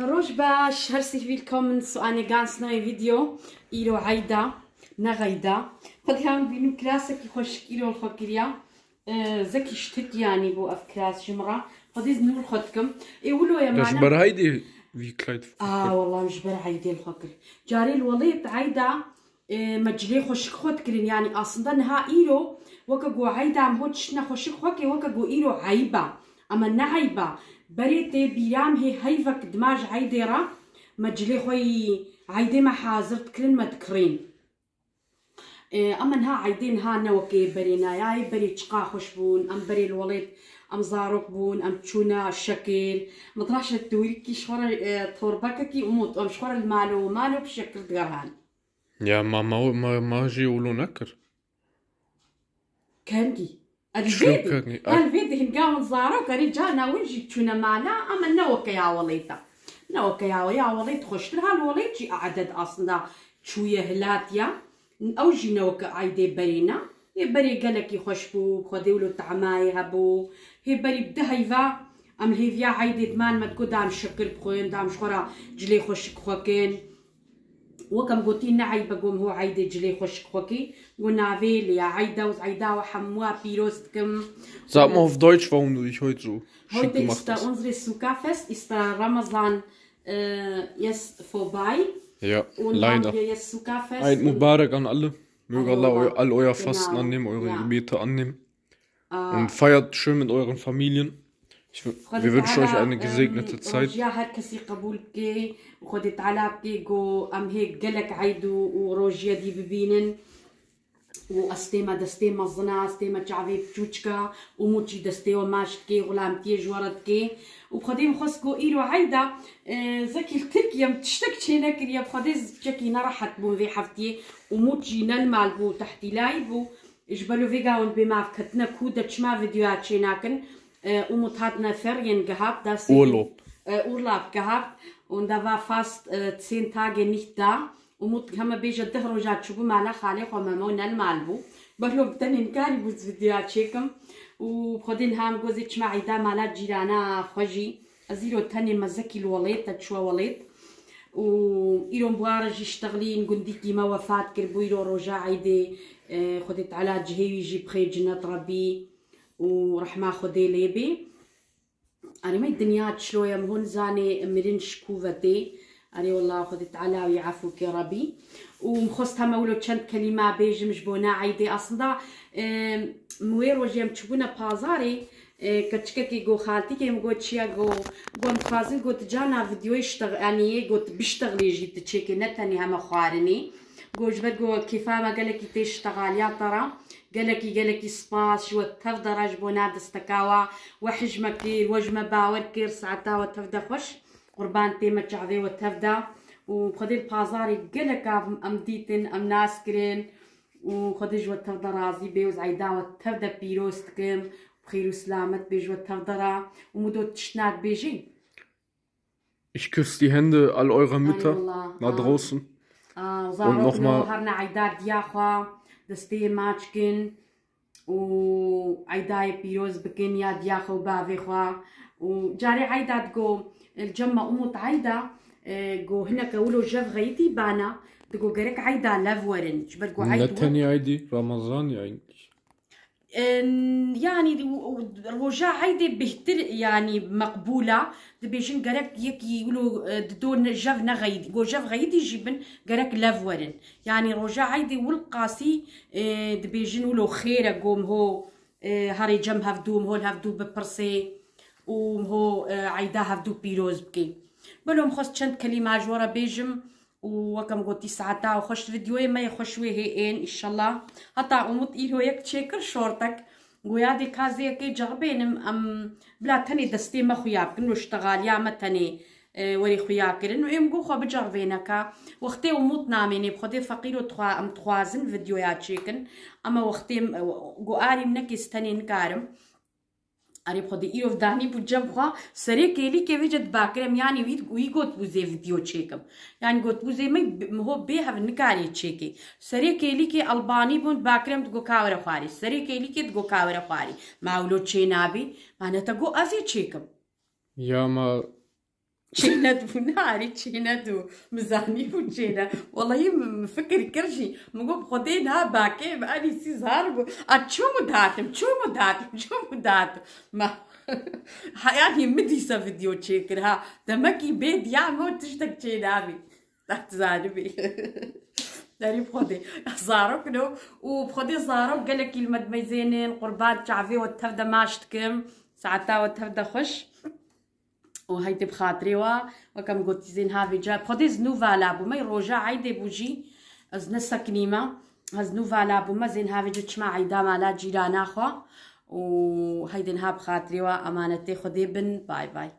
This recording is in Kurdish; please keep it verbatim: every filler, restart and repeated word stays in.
Roj baş, herzlich willkommen zu einer ganz neuen Video. Îro eyda, ne eyda. Xwedî hewn bînim klasekî xweşik îro li xwe kiriya. Ee, zekî ji Tirkiye anî bû ev klas ji min re. Xwedî nûr xwe dikim. Ê wilo ye. Ya ji mala ber eydê vî Kleid Aa, wellah, ji ber eydê li xwe kir. Carê li welêt eyda, e, me cilê xweşik xwe dikirin. Yanî aslında niha îro weke ku eyda em ho tiştine xweşik xwe kê, weke ku îro eyba. Ama ne eyba. Berê tê bîra min hê heyvek dima ji eydê re me cilê xwe yî eydê me hazir dikirin, me dikirîn. E, ama niha eydê niha ne weke yê berê nayayê, berê çiqa xweş bûn, em berê li welêt, em zarok bûn, em çûne şekil. Min diraşe tûrîkî ji xwe re, e, torbekekî û mot, em ji xwe re li malo, malo bi şekil digehan. Ya ma, ma, ma, ma jî wilo nekir. Kengî. Erî Çilo vê de, kengî. Her vê de hinga min zarok, erî carna win jî çûne mala, ama ne weke ya welêta. Ne weke ya, ya welêt xweştir. Ha li welêt jî edet aslında çûye hilatiya. Ew jî ne weke eydê berê ne. Yê berê gelekî xweş bû, Xwedê wilo temayê hebû. Hê berî bi du heyva, em li hêviya eydê diman me digot, da em şekir bixwin, da em ji xwe re cilê xweşik xwe kin. Wek em gotî, ne eyb e, gom ho eydê cilê xweşik xwe kî. Go navê lê ya eyda û eyda we hemûa pîroz dikim. Sag mal auf Deutsch, warum du dich heute so schick gemacht hast. Heute ist da unsere Zuckerfest, ist da Ramazan, äh, jetzt vorbei. Ja, leider. Und haben wir jetzt Zuckerfest. Eid Mubarak an alle. Möge Allah eu-, all euer Fasten annehmen, eure Gebete annehmen. Ah. Und feiert schön mit euren Familien. Ich w-, wir wünschen euch eine gesegnete Zeit. Rojiya her kesî qebûl bike û Xwedê Teala bike ku em hê gelek eyd û, û rojiya dî bibînin. Û ez tême destê mezina, ez tême çavê piçûçika, Umut jî destê we maç dike, xulamtiyê ji we re dike. Û Xwedê min xwest ku îro eyda, e, zekî li Tirkiye min tiştek çênekiriye, bi Xwedê çekî nerehet bûm vê heftiyê. Umut jî ne li mal bû, tehtîlayî bû. Ji belo vêga hûn bê maf ketine ku de çima videoya çê nakin. E, Umut hatine ferien gehabt, das Urlaub. E, Urlaub gehabt. Und da war fast, e, zehn Tage nicht da. Umut heme bêje deh roja çûbû mala xalê xwe, Memo ne li mal bû. Belo bi tenê nikarîbû ez videoya çêkim. Û Xwedê niha min got ez ê çima eyda mala cîrana xwe jî. Ez îro tenê me zekî li welêt, ez çûme welêt. Û îro em bi wa re jî ştexlîn, gundîkî me wefat kiribû, îro roja eydê, e, Xwedê Teala cihê wî jî bixê cinet Rebî û rehma Xwedê lê bê. Erê me dinya çilo ye, em hûn zanê mirin ji ku ve tê. Erê wallah Xwedê Teala wî efû ke Rebî. Û min xwest heme wilo çend kelîma bêjim ji bona eydê. Aslında, e, min wê rojê em çûbûne pazarê, E, keçikekî got, xaltîkê min got, çi ye? Got, got, em dixwazin, got, tu carna videoyê ştex-, yanî yê got, biştexlê jî tu çêkê, ne tenê heme xwarinê. Got, ji ber got, kêfa me gelekî tê ştexaliya te re. Gelekî, gelekî spas ji we tev de re ji bona desteka we. We hij me kir, we ji me bawer kir, saeta we tev de xweş. Qurban tê me çavê we tev de. Û Xwedê li pazarê gelek av em dîtin, em nas kirin. Û Xwedê ji we tev de razî bê û ez eyda we tev de pîroz dikim. Bi xêr û silamet bê ji we tev de re. Û Mudo tişt nadibêjî? Ich küsse die Hände all eurer Mütter da draußen. Aa, zarok nochmal her ne eyda diya xwe destê maç kin û eydayê pîroz bikin ya diya xwe û bavê xwe. Û carê eyda digo, li cem me Umut eyda, e, go hineke wilo jev xeyitî bana, digo gerek eyda lev werin. Ji ber ku eyd Ne tenê eydî, Ramazanî eigentlich. E, yanî, roja eydê bêhtir, yanî, meqbûl a. Dibêjin gerek yekî wilo, e, dido ne, jev nexeyidî. Go jev xeyidî jî bin, gerek lev werin. Yanî roja eydê wilqasî, e, dibêjin wilo xêr e, gom ho, e, herê cem hevdû, hol hevdû bipirsê û ho, e, eyda hevdû pîroz bikê. Belo min xwest çend kelîma ji we re bêjim. Û wek em gotî, saeta xweş, videoyê me yê xweş wê hê ên, îşellah. Heta Umut îro yek çêkir şortek. Goya dê ka zê yekê ceribênim, em bila tenê destê me xuya bikin, wilo ştexaliya me tenê, e, werê xuya kirin. Û êm got xwe biceribêne ka wextê Umut namênê, bi Xwedê feqîro dixwa-, em dixwazin videoya çêkin. Ama wextê, e, go arîm nekê, ez tenê nikarim. Erê, bi Xwedê îro danî bû cem xwe, serê kêlîkê vêce dibakirem, yanî wî, wî got bû zê video çêkim. Yanî got bû zê me, min ho bê hev nikarê çêkê. Serê kêlîkê Albanî bûn, dibakirem digo ka were xwarê. Serê kêlîkê digo ka were xwarê. Ma wilo çê nabê, ma ne te got ez ê çêkim. Ya ma Çênedibû, ne arî çênedû. Min zanîbû çêne. Wellahî min, min fikir kir jî. Min got, Xwedê niha bakê min enîsî zar bû. A çûm û datim, çûm û datim, çûm û datim. Ma, ha, yanî min dîsa video çêkir ha. Demekî bê diya min tiştek çênabî. Te zanibî. Derî bi Xwedê. Zarok no. Û bi Xwedê zarok gelekî li me dimeyzênin. Qurban çavê we tev de maş dikim. Saeta we tev de xweş. Û heydê bi xatirê we, weke min gotî zên havê ca. Xwedê ez nû vala bûme, roja eydê bû jî, ez nesekinîme. Ez nû vala bûme, zên havê ca çima eyda mala cîrana xwe. Û heydê niha bi xatirê we emanetê Xwedê bin. Bay bay.